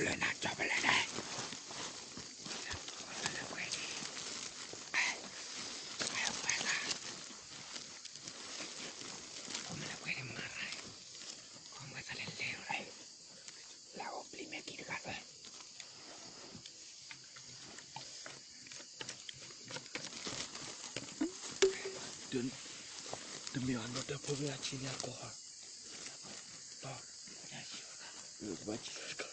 လၢနၤကၠီပလဲၣ်န့ၣ်, လၢပှဲၤဒံး, မ့ၢ်လၢပှဲၤဒံးမၤရၣ်, ခီမၤသးလဲၤလဲၤလီၤ, လၢအိၣ်ပျံၤမ့ၢ်ကံတဂၤလၢ တမ့ၢ်အနီၢ်တၢ်ဖိဝဲအဆံန့ၣ်အကီၢ်, ဘၣ်ဆံ